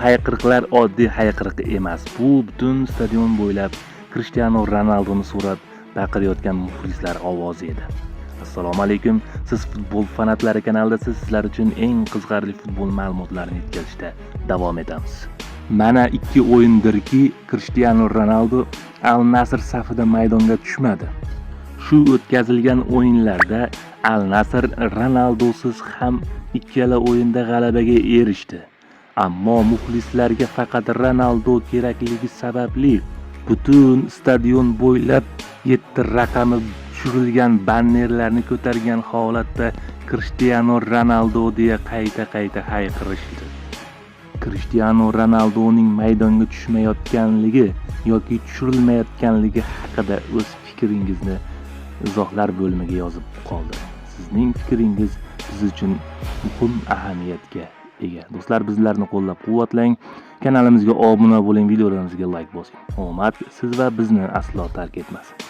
Hayqiriqlar oddiy hayqiriq emas. Bu butun stadion bo'ylab Krishtianu Ronaldoni so'rab baqirayotgan muxlislar ovozi edi. Assalomu alaykum. Siz Futbol fanatlari kanalidasiz. Sizlar uchun eng qiziqarli futbol ma'lumotlarini yetkazishda davom etamiz. Mana ikki o'yindirki, Krishtianu Ronaldu Al Nasr safida maydonga tushmadi. Shu o'tkazilgan o'yinlarda Al Nasr Ronaldusiz ham ikkala o'yinda g'alabaga erishdi. Ammo muxlislarga faqat Ronaldu kerakligi sababli butun stadion bo'ylab 7 raqami tushirilgan bannerlarni ko'targan holatda "Krishtianu Ronaldu" deya qayta-qayta hayqirishdi. Krishtianu Ronalduning maydonga tushmayotganligi yoki tushirilmayotganligi haqida o'z fikringizni izohlar bo'limiga yozib qoldiring. Sizning fikringiz biz uchun muhim ahamiyatga ega. Do'stlar, bizlarni qo'llab-quvvatlang. Kanalimizga obuna bo'ling, videolarimizga layk bosing. Omad siz va bizni aslo tark etmasin.